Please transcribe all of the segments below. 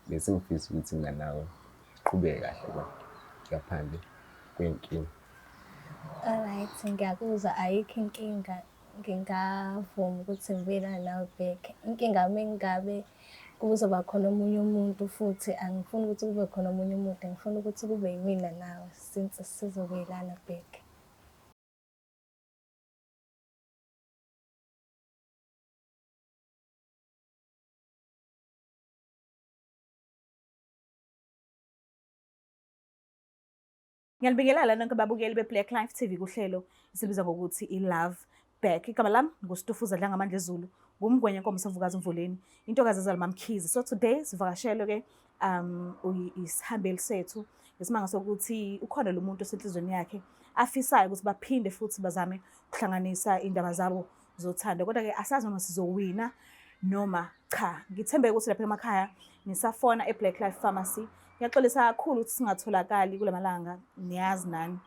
Bese ngifisa ukuthi mina nawe siqhubeke kahle kodwa ngaphandle kwey'nkinga. Alright, ngiyakuzwa ayikho inkinga ngingavuma ukuthi ngibuyelane nawe back. Inkinga uma ngabe kuzoba khona omunye umuntu futhi angifuni ukuthi kube khona omunye umuntu, ngifuna ukuthi kube yimina nawe since sizobuyelana back. Ngiyanibingelela nonke babukeli be-Black Life TV kuhlelo esibiza ngokuthi i-Love Back. Igama lami nguStufuza Dlangamandla Ezulu, ngumgwenya inkomo sovukazi umvuleni, intokazi ezalwa MaMkhize. So today sivakashelwe ke isihambeli sethu ngesimanga sokuthi ukhona lo muntu osenhlizweni yakhe afisayo ukuthi baphinde futhi bazame ukuhlanganisa indaba zabo zothando. Kodwa-ke asazi noma sizowina noma cha. Ngithembe ukuthi lapha emakhaya nisafona e-Black Life Pharmacy. Ngiyaxolisa kakhulu ukuthi singatholakali kula malanga, niyazi nani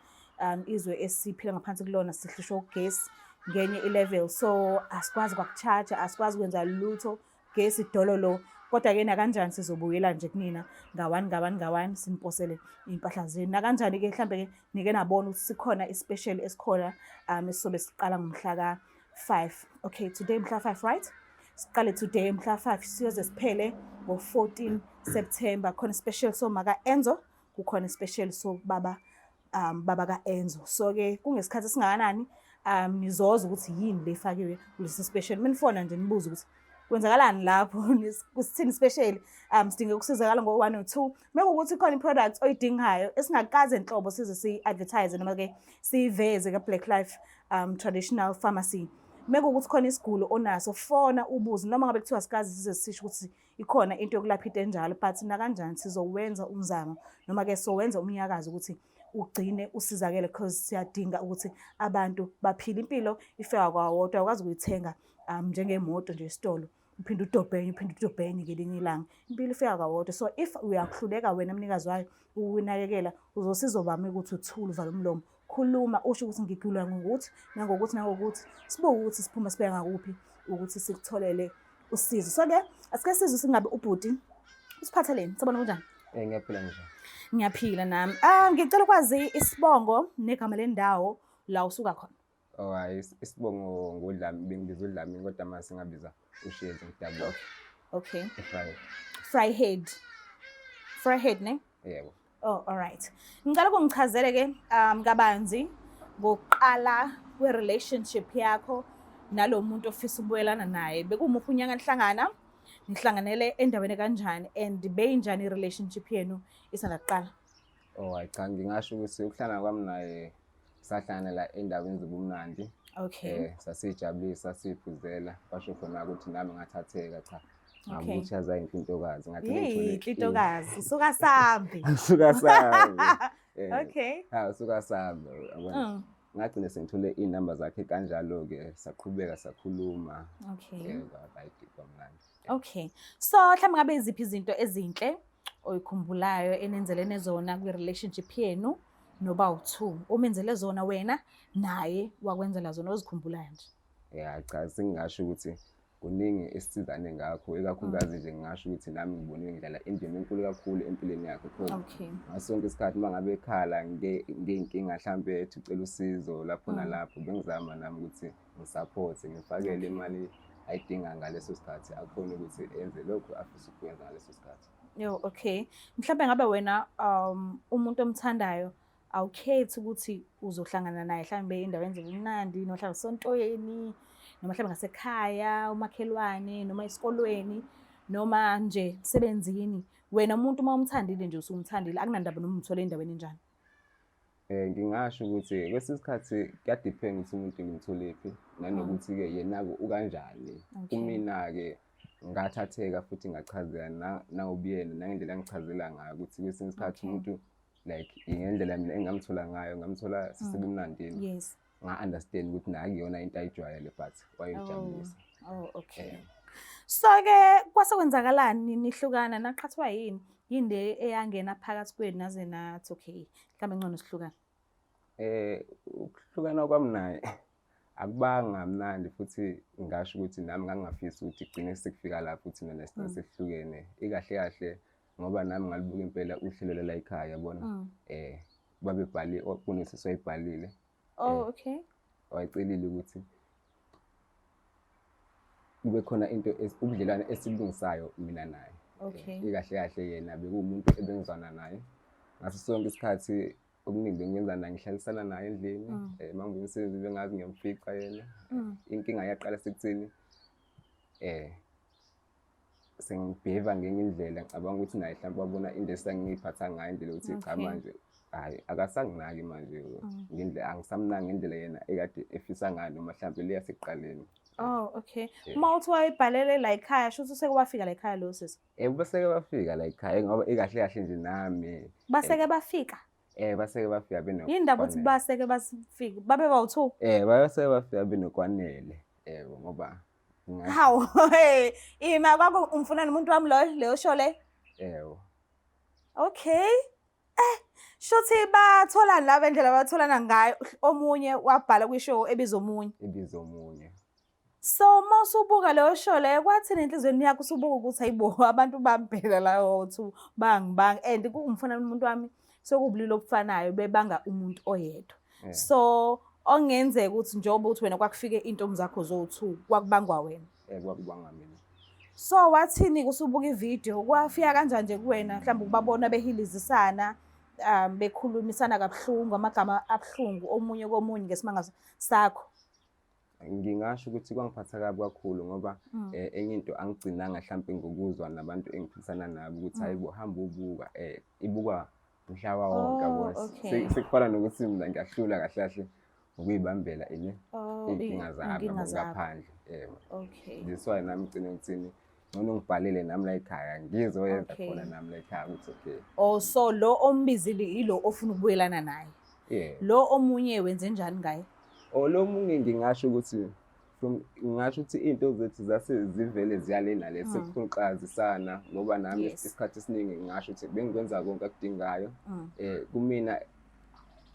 izwe esiphila ngaphansi kulona sihlushwa ugesi ngenye i-level, so asikwazi kwaku-charge-a, asikwazi kwenza lutho, gesi dololo. Kodwa-ke nakanjani sizobuyela nje kunina ngawani ngawani ngawani siniposele iy'mpahla zenu. Nakanjani-ke mhlambe-ke nike nabona ukuthi sikhona i-special esikhona esizobe siqala ngomhla ka-5. Okay, today mhla 5, right? Siqale today mhla 5 siyoze siphele ngo-14 September. Khona special soma ka-Enzo, kukhona special sobaba baba ka-Enzo. So-ke kungesikhathi esingakanani nizoza ukuthi yini le efakiwe kulesi special. Menifona nje nibuze ukuthi kwenzakalani lapho, kusithini special, sidinga ukusizakala ngo-1 or 2. Mekuwukuthi khona i-product oyidingayo esingakaze nhlobo size siyi-advertise noma-ke siyiveze ka-Black Life Traditional Pharmacy. Mekuwukuthi khona isigulo onaso, fona ubuze, noma ngabe kuthiwa sikaze size sisho ukuthi ikhona into yokulapha into enjalo, but nakanjani sizowenza umzamo noma-ke sowenza umnyakazo ukuthi ugcine usizakele, because siyadinga ukuthi abantu baphile impilo ifeka kwawodwa. Awukwazi ukuyithenga njengemoto nje esitolo, uphinde udobhenye, uphinde udobhenye ngelinye ilanga. Impilo ifika kwawodwa. So if uyahluleka wena mnikazi wayo ukuyinakekela, uzosiza ukuthi uthule uvale umlomo, khuluma usho ukuthi ngigula ngokuthi nangokuthi nangokuthi, sibuke ukuthi siphuma sibheka ngakuphi ukuthi sikutholele usizo. So-ke asike sizwe singabe ubhuti usiphatheleni. Sabona kunjani? Ngiyaphila nje. Ngiyaphila nami. Ngicela ukwazi isibongo negama lendawo la usuka khona. Oh hayi, isibongo nguDlami, bengibiza uDlamini kodwa manje singabiza uShezi ngidabuka. Okay. eFry. Vryheid. Vryheid ne? Yebo. Oh, all right. Ngicela ukungichazele ke kabanzi ngokuqala kwe-relationship yakho nalo muntu ofisa ukubuyelana naye. Bekumuphi unyaka nihlangana? Nihlanganele endaweni kanjani and beyinjani i-relationship yenu isanda kuqala? Oh hayi cha, ngingasho ukuthi ukuhlangana kwami naye sahlangana la endaweni zobumnandi. Okay. Sasijabulisa, sasiphuzela, kwasho khona ukuthi nami ngathatheka cha. Okay. Ngabuthi yaza intokazi, ngathi Yey, intokazi, usuka sambi. Usuka sambi. Okay. Ha, usuka sambi. Yabona. Ngagcina sengithole iy'namba zakhe kanjalo-ke, saqhubeka sakhuluma. Okay. Kwamnandi. Okay. So mhlawumbe ngabe iziphi izinto ezinhle oyikhumbulayo enenzelene zona kwi-relationship yenu noba u-2, umenzele zona wena naye wakwenzela zona ozikhumbulayo nje? Ya cha, sengingasho ukuthi kuningi esisizane ngakho, ikakhulukazi nje ngingasho ukuthi nami ngibonile ngidlala indima enkulu kakhulu empilweni yakhe. Okay. Ngaso sonke isikhathi uma ngabe ekhala ngey'nkinga mhlampe ethi ucela usizo lapho nalapho, bengizama nami ukuthi ngisupporte, ngifakele imali ayidinga ngaleso sikhathi, akhone ukuthi enze lokhu afisa ukwenza ngaleso sikhathi. Yo, okay. Mhlawumbe ngabe wena umuntu omthandayo awukhethi ukuthi uzohlangana naye mhlawumbe endaweni zobumnandi noma mhlawumbe esontweni noma mhlawumbe ngasekhaya, umakhelwane noma esikolweni noma nje emsebenzini. Wena umuntu uma umthandile nje usumthandile, akunandaba noma umthole endaweni enjani. Ngingasho ukuthi kwesinye isikhathi kuyadiphenda ukuthi umuntu ngimtholephi nanokuthi-ke yena-ke ukanjani. Okay. Kumina-ke ngathatheka futhi ngachazela nawubuyena nangendlela engichazela ngayo ukuthi kwesinye isikhathi umuntu like ngendlela mina engamthola ngayo, ngamthola sisebumnandini. Yes. Nga-understand ukuthi naye akuyona into ayijwayele but wayejabulisa. Oh, okay. So-ke kwase kwenzakalani nihlukana, naqhathwa yini? Yini le eyangena phakathi kwenu naze nathi okay, mhlawumbe ngcono sihlukane? Ukuhlukana kwami naye akubanga mnandi futhi ngingasho ukuthi nami ngangingafisi ukuthi kugcine sekufika lapho ukuthi mina sigcine sesihlukene. Ikahle kahle Ngoba nami ngalibuka impela uhlelo lala ekhaya yabona. Babebhale kunosisi wayebhalile. Oh, okay. Wayecelile ukuthi kube khona into ubudlelwane esibulungisayo mina naye. Okay. Ikahle kahle yena bekuwumuntu ebengizwana naye. Ngaso sonke isikhathi okuningi bengiyenza naye, ngihlalisana naye endlini. Uma ngibuya emsebenzini bengazi ngiyamfica yena. Inkinga yaqala sekutheni sengibheva ngenye indlela, ngicabanga ukuthi naye mhlawumbe wabona into esengiyiphatha ngayo, indlela yokuthi cha manje hhayi akasanginaki manje ngendlela, angisamnaki ngendlela yena ekade efisa ngayo noma mhlawumbe le yasekuqaleni. Oh, okay. Yeah. Uma uthi wayibhalele la ekhaya, shuthi useke wafika la ekhaya lo sisi? Baseke bafika la ekhaya ngoba ikahle kahle nje nami. Baseke bafika? Baseke bafika beno. Yini ndaba uthi baseke basifika? Babe bawu-2? Baseke bafika benokwanele. Ngoba Hawu, hey, ima kwakho umfuna nomuntu wami loyo, leyo show le? Yebo. Okay. Shuthi batholana laba indlela abatholana ngayo, omunye wabhala kwishow ebiza omunye. Ebiza omunye. So uma usubuka leyo show leyo, kwathini enhliziyweni yakho usubuka ukuthi hayibo abantu bambheka la o2 bangibanga and kungumfuna umuntu wami sokubulili obufanayo bebanga umuntu oyedwa. So ongenzeka ukuthi njengoba uthi wena kwakufike intombi zakho zo2 kwakubangwa wena. Kwakubangwa mina. So wathini usubuka ivideo, kwafika kanjani nje kuwena mhlawumbe ukubabona behilizisana, bekhulumisana kabuhlungu, amagama abuhlungu omunye komunye ngesimanga sakho? Ngingasho ukuthi kwangiphatha kabi kakhulu ngoba enye into angigcinanga mhlampe ngokuzwa nabantu engiphilisana nabo ukuthi hayibo hamba ubuka, ibukwa umhlaba wonke, yabo. Sekufana nokuthi mina ngiyahlula kahle kahle ukuyibambela ini iy'nkinga zami ngaphandle. Yebo. That's why nami ngigcine ngithini ngcono ngibhalele nami la ekhaya ngizoyenza khona nami la ekhaya ukuthi okay. Oh, so lo ombizile yilo ofuna ukubuyelana naye. Yeah. Lo omunye wenze njani ngaye? Oh, lo munye ngingasho ukuthi from ngingasho ukuthi into zethu zase zivele ziyale nale sekuxazisana ngoba nami isikhathi esiningi ngingasho ukuthi bengikwenza konke akudingayo. Kumina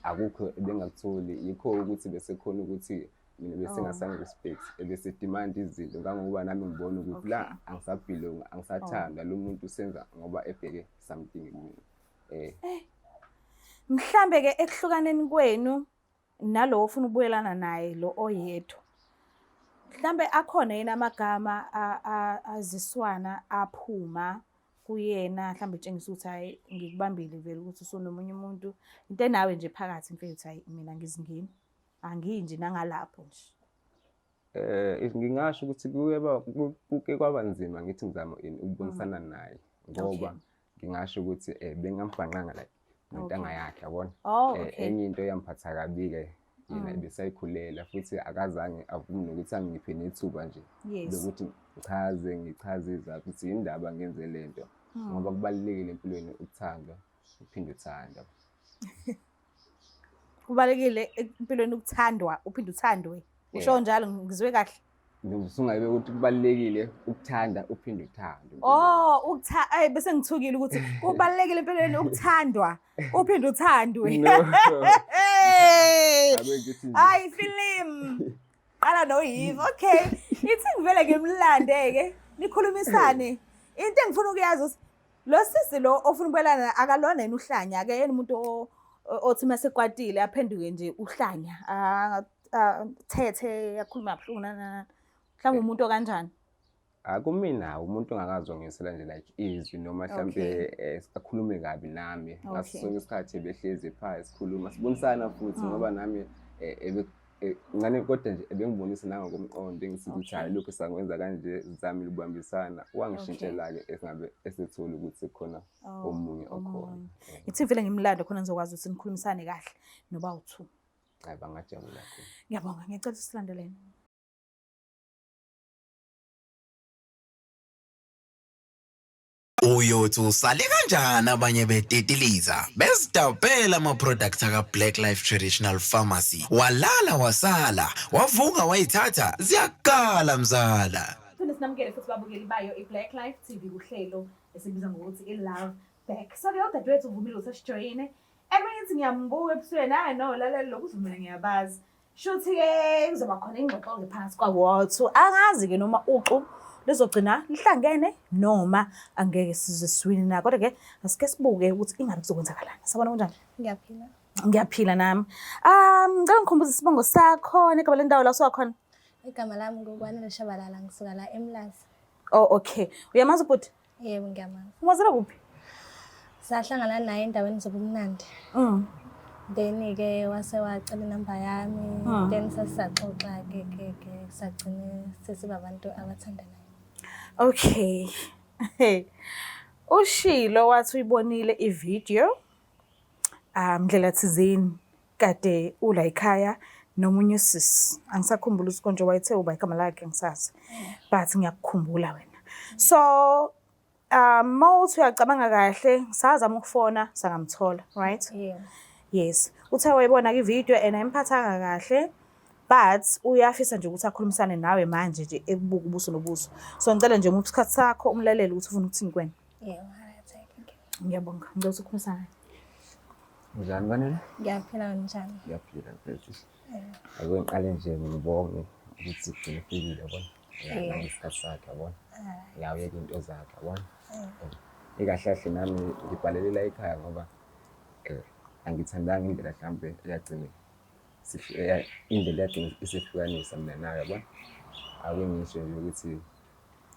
akukho ebengakutholi, yikho ukuthi bese khona ukuthi mina bese ngasangi-respect, ebese demand izinto ngangokuba nami ngibona ukuthi la angisabelong, angisathandwa, lo muntu usenza ngoba ebheke something kumina. Mhlambe ke ekuhlukaneni kwenu nalo ofuna ukubuyelana naye lo oyedwa, mhlambe akhona yini amagama aziswana aphuma kuyena mhlambe etshengisa ukuthi hayi ngikubambile vele ukuthi usunomunye umuntu, into enawe nje phakathi mfethu, hayi mina ngizingeni angiyi nje nangalapho nje. Ngingasho ukuthi kuke kwaba nzima ngithi ngizama ini ukubonisana naye ngoba ngingasho ukuthi bengambhanqanga like nentanga yakhe, yabona. Enye into eyamphatha kabi-ke yena ebesayikhulela futhi akazange avume nokuthi angiphe nethuba nje lokuthi ngichaze izathu ukuthi yindaba ngenze le nto ngoba kubalulekile empilweni ukuthandwa uphinde uthandwe. Kubalulekile empilweni ukuthandwa uphinde uthandwe. Usho njalo, ngizwe kahle? Usungayibeka ukuthi kubalulekile ukuthanda uphinde uthandwe. Oh, bese ngithukile ukuthi kubalulekile empilweni ukuthandwa uphinde uthandwe. No. Hayi film. Qala noyiva. Okay. Ithi ngivele ngimlande-ke nikhulumisane. Into engifuna ukuyazi ukuthi lo sisi lo ofuna ukubelana akalona yena uhlanya, ake yena umuntu othi masekwatile aphenduke nje uhlanya, athethe akhulume kabuhlungu na. Mhlawumbe umuntu okanjani? Akumina umuntu ongakazi ongisela nje like izwi noma mhlambe akhulume kabi nami. Ngaso sonke isikhathi behlezi phansi sikhuluma sibonisana futhi ngoba nami ngane kodwa nje ebengibonisa nangokomqondo engisithi ukuthi hayi lokhu sangwenza kanje sizamile ukubambisana. Wangishintshela-ke esingabe esethole ukuthi khona omunye okhona. Ngithi vele ngimlande khona ngizokwazi ukuthi nikhulumisane kahle noba u2. Hayi bangajabula kakhulu. Ngiyabonga, ngiyacela ukuthi silandelene. Uyothi usale kanjani abanye betetiliza bezidabhela ama-products aka-Black Life Traditional Pharmacy, walala wasala wavuka wayithatha ziyakala mzala. Phinde sinamukele futhi babukeli bayo i-Black Life TV kuhlelo esibiza ngokuthi i-Love Back. So ke udadewethu uvumile ukuthi asijoyine. And ngithi ngiyambuka ebusweni, hayi no lalela lokhu uzumina ngiyabazi. Shuthi ke kuzoba khona ingxoxo ke phakathi kwawothu. Angazi ke noma uxu Lizogcina lihlangene noma angeke size siwine na? Kodwa-ke asike sibuke ukuthi ingabe kuzokwenzakalani. Sabona kunjani? Ngiyaphila. Ngiyaphila nami. Ngicela ngikhumbuze isibongo sakho negama lendawo la usuka khona. Igama lami nguKwanele Shabalala ngisuka la eMlazi. Oh okay. Uyamazi ubhuti? Yebo ngiyamazi. Umazela kuphi? Sahlangana naye endaweni zobumnandi. Then-ke wase wacela inamba yami. Then sasisaxoxa-ke ke ke sagcine sesiba abantu abathandanayo. Okay. Ushilo wathi uyibonile i-video ndlela thizeni kade ula ekhaya nomunye usisi. Angisakhumbuli ukuthi konje wayethe uba igama lakhe angisazi. But ngiyakukhumbula wena. So mawuthi uyacabanga kahle sazama ukufona sangamthola, right? Yeah. Yes. Uthe wayibona i-video and ayimphathanga kahle. But uyafisa nje ukuthi akhulumisane nawe manje nje ekubuka ubuso nobuso. So ngicela nje umuphe isikhathi sakho umlalele ukuthi ufuna ukuthini kuwena. Yebo, alright, thank you. Ngiyabonga. Ngicela ukuthi ukhulumisane naye. Njani Kwanele? Ngiyaphila njani? Ngiyaphila mfethu. Ake ngiqale nje ngibonge ukuthi ugcine ufikile yabona. Ya, nangesikhathi sakhe yabona. Ya uyeke into zakhe yabona. Ikahle kahle nami ngibhalele la ekhaya ngoba angithandanga indlela mhlampe eyagcine indlela eyagcine isihlukanisa mina nawe yabona. Ake ngisho nje ukuthi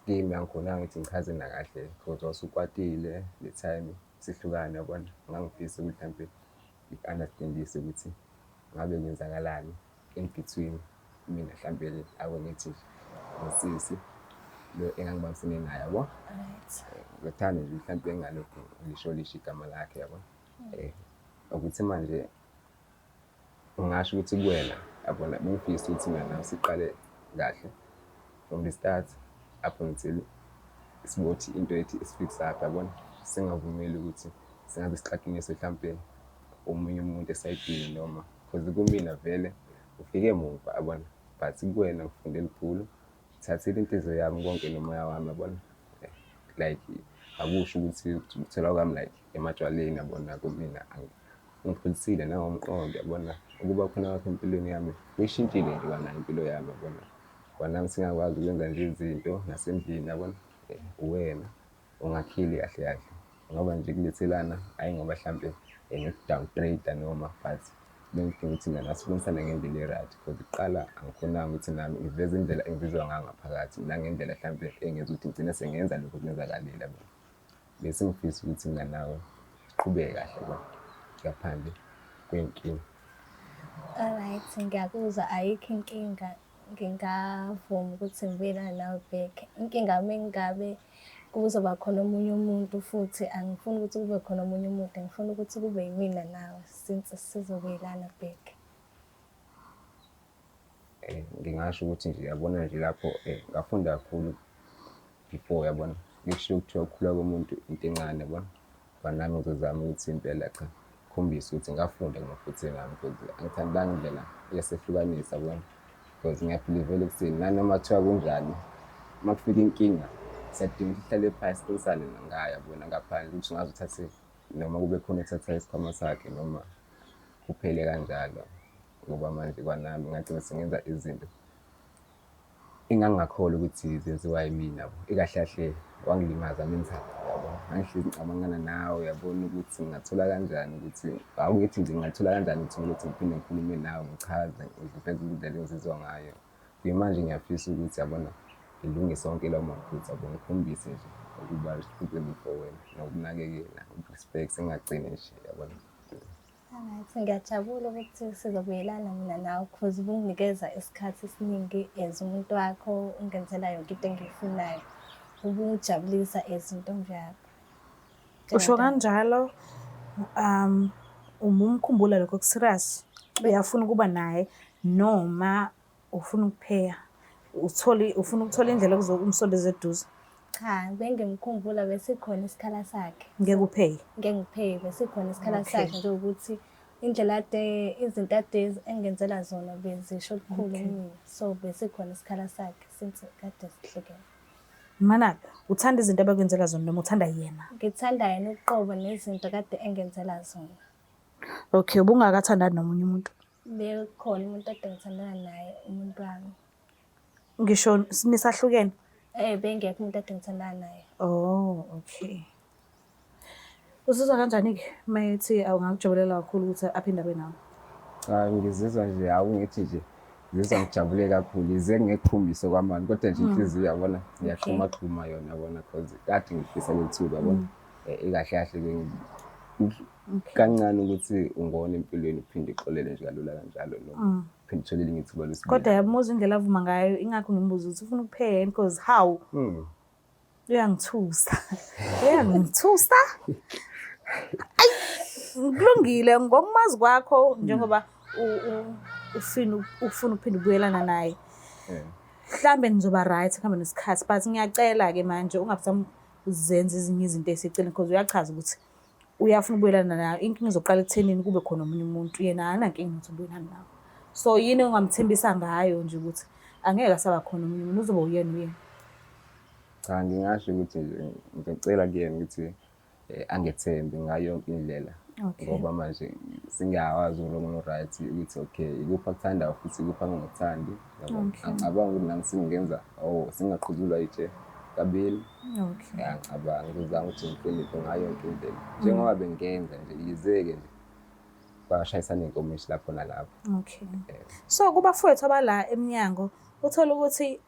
kimi angikhonanga ukuthi ngichaze nakahle because wasukwatile le time sihlukane yabona. Ngangifisa ukuthi mhlampe ngiku-understand-ise ukuthi ngabe kwenzakalani in between mina mhlampe ake ngithi nje nosisi lo engangibambisene naye yabo. Right. Ngizothanda nje mhlampe ngingalokhu ngisho lisho igama lakhe yabo. Ukuthi manje ngingasho ukuthi kuwena yabona bengifisa ukuthi mina nawe siqale kahle from the start up until sibothi into ethi isi-fix up yabona. Singavumeli ukuthi singaze sixakiniswe mhlampe omunye umuntu esayidini noma because kumina vele ufike muva yabona, but kuwena ngifunde lukhulu, ngithathile inhliziyo yami konke nomoya wami yabona. Like akusho ukuthi ukuthola kwami like ematshwaleni yabona kumina ungikhulisile nangomqondo yabona. Ukuba khona kwakho empilweni yami kuyishintshile nje kwanayo impilo yami yabona. Kwanami singakwazi ukwenza nje izinto nasendlini yabona. Uwena ongakhile kahle kahle ngoba nje kulethelana hhayi ngoba hlampe ngiku-downgrade noma but bengidinga ukuthi mina sibonisane ngendlela e-right because kuqala angikhonanga ukuthi nami ngiveze indlela engizizwa ngayo ngaphakathi nangendlela hlampe engenza ukuthi ngigcine sengenza lokhu okwenzakalile yabona. Bese ngifisa ukuthi mina nawe siqhubeke kahle yabona ngaphandle kwey'nkinga. Alright, ngiyakuzwa ayikho inkinga. Ngingavuma ukuthi ngibuyelane nawe back. Inkinga yami engabe kuzoba khona omunye umuntu futhi angifuni ukuthi kube khona omunye umuntu, ngifuna ukuthi kube yimina nawe since sizobuyelana back. Ngingasho ukuthi nje yabona nje lapho ngafunda kakhulu before yabona. Kushiwo kuthiwa ukukhula komuntu into encane yabona. Kwanami ngizozama ukuthi impela cha ngikhombise ukuthi ngafunda kumaphutheni ami because angithandanga indlela eyasehlukanisa yabona. Because ngiya-believe-ela ekutheni nanoma kuthiwa kunjani uma kufika inkinga siyadinga ukuthi sihlale phansi sibonisane ngayo yabona, ngaphandle ukuthi ungaze uthathe noma kube khona othatha isikhwama sakhe noma kuphele kanjalo. Ngoba manje kwanami ngagcina sengenza izinto engangingakholwa ukuthi zenziwa yimina yabo. Ikahle kahle wangilimaza mentally yabo. Ngangihlezi ngicabangana nawe uyabona ukuthi ngingathola kanjani ukuthi awungithi nje ngingathola kanjani ithuba lokuthi ngiphinde ngikhulume nawe ngichaze ngiveze indlela engizizwa ngayo. Kuyimanje ngiyafisa ukuthi yabona ngilungise wonke lawo maphutha yabo, ngikhombise nje ukuba responsible for wena nokunakekela, uku-respect ngingagcini nje yabona. Alright, ngiyajabula ukuthi sizobuyelana mina nawe cause ubunginikeza isikhathi esiningi as umuntu wakho, ungenzela yonke into engiyifunayo. Ubungijabulisa as intombi yakho. Usho kanjalo uma umkhumbula lokho ku-serious uyafuna ukuba naye noma ufuna ukupheya uthole ufuna ukuthola indlela umsondeze eduze? Cha, bengimkhumbula besikhona isikhala sakhe. Ngeke upheye? Ngeke ngipheye, besikhona isikhala sakhe nje ukuthi indlela ade izinto ade engenzela zona bezisho lukhulu kumina. So besikhona isikhala sakhe since kade sihlukene. Mana uthanda izinto abakwenzela zona noma uthanda yena? Ngithanda yena uqobo nezinto kade engenzela zona. Okay, ubungakathandani nomunye umuntu? Bekhona umuntu ade ngithandana naye, umuntu wami. Ngisho nisahlukene? Bengekho umuntu ade ngithandana naye. Oh, okay. Uzizwa kanjani-ke uma ethi awungakujabulela kakhulu ukuthi aphinde abe nawe? Cha, ngizizwa nje awungithi nje ngizizwa ngijabule kakhulu yize ngingekukhombise kwamanje kodwa nje inhliziyo yabona iyaxhumaxhuma yona yabona cause kade ngifisa leli thuba yabona. Ikahle kahle ke kancane ukuthi ungona empilweni uphinde uxolele nje kalula kanjalo noma uphinde uthole elinye ithuba lesibili. Kodwa yamuzwa indlela avuma ngayo, ingakho ngimbuza ukuthi ufuna ukuphela yini cause how? Uyangithusa. Uyangithusa. Ayi, kulungile ngokumazi kwakho njengoba ufuna ufuna ukuphinde ubuyelana naye. Mhlambe nizoba right kuhambe nesikhathi but ngiyacela-ke manje ungabisazenza ezinye izinto eseceleni because uyachaza ukuthi uyafuna ukubuyelana nayo. Inkinga izoqala ekuthenini kube khona omunye umuntu, yena akanankinga ukuthi ubuyelane nawe. So yini ongamthembisa ngayo nje ukuthi angeke asaba khona omunye umuntu, uzoba uyena uyena. Cha, ngingasho ukuthi nje ngizocela kuyena ukuthi angethembe ngayo yonke indlela. Ngoba manje singawazi u-wrong no-right ukuthi okay ikuphi akuthandayo futhi ikuphi angakuthandi. Yabo. Angicabangi ukuthi nami singenza oh singaqhuzulwa itshe kabili. Ngiyacabanga ngizama ukuthi ngihloniphe ngayo yonke indlela. Njengoba bengenza nje yize-ke nje bashayisana iy'nkomishi lapho nalapho. Okay. So kubafowethu abala emnyango uthola ukuthi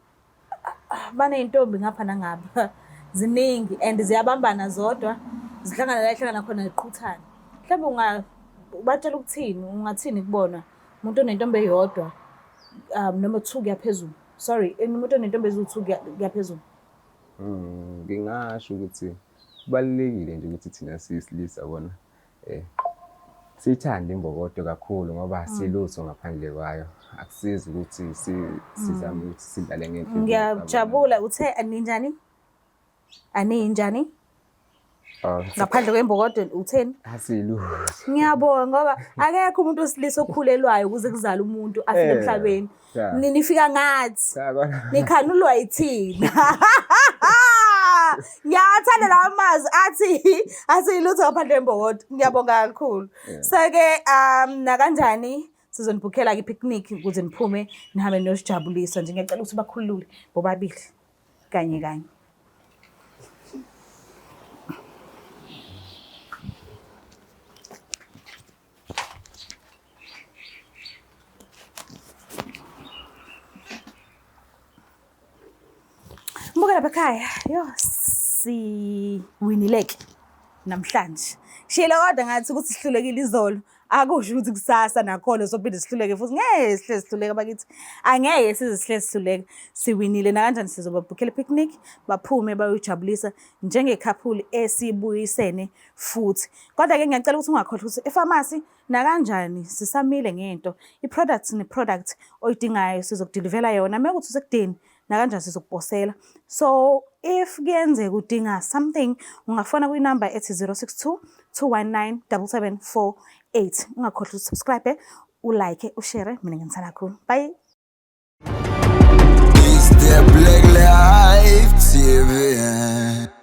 baney'ntombi ngapha nangapha ziningi and ziyabambana zodwa zihlangana la ehlangana khona ziqhuthane. Mhlawumbe ungabatshela ukuthini, ungathini kubona umuntu onentombi eyodwa noma 2 kuya phezulu. Sorry, umuntu onentombi eziwu-2 kuya phezulu. Ngingasho ukuthi kubalulekile nje ukuthi thina siyisilisa yabona siyithande imbokodo kakhulu ngoba silutho ngaphandle kwayo. Akusizi ukuthi sizame ukuthi sidlale ngenhliziyo. Ngiyajabula uthe aninjani? Aninjani? Ngaphandle kwembokodo utheni? Asilutho. Ngiyabonga ngoba akekho umuntu wesilisa okhulelwayo ukuze kuzale umuntu afike emhlabeni. Nifika ngathi. Nikhanulwa yithina. Ngiyawathanda lawa mazwi athi asilutho ngaphandle kwembokodo. Ngiyabonga kakhulu. So ke nakanjani sizonibhukhela ke i-picnic ukuze niphume nihambe niyosijabulisa nje. Ngiyacela ukuthi bakhulule bobabili kanye kanye. Mbuka lapha ekhaya, yo siwinile-ke namhlanje. Shilo kodwa ngathi ukuthi sihlulekile izolo, akusho ukuthi kusasa nakhona sophinde sihluleke futhi. Ngeke sihlezi sihluleka bakithi, angeke size sihlezi sihluleka. Siwinile nakanjani sizobabhukhela i-picnic, baphume bayojabulisa njengekhaphuli esibuyisene futhi. Kodwa-ke ngiyacela ukuthi ungakhohlwa ukuthi efamasi nakanjani sisamile ngento. I-product ne-product oyidingayo sizokudilivela yona. Uma kuwukuthi usekudeni nakanjani sizokuposela. So if kuyenzeka udinga something ungafona kwinamba ethi 062 219 7748. Ungakhohlwa ukuthi subscribe, ulike, ushare. Mina nginithanda kakhulu. Bye. It's the Black Life TV.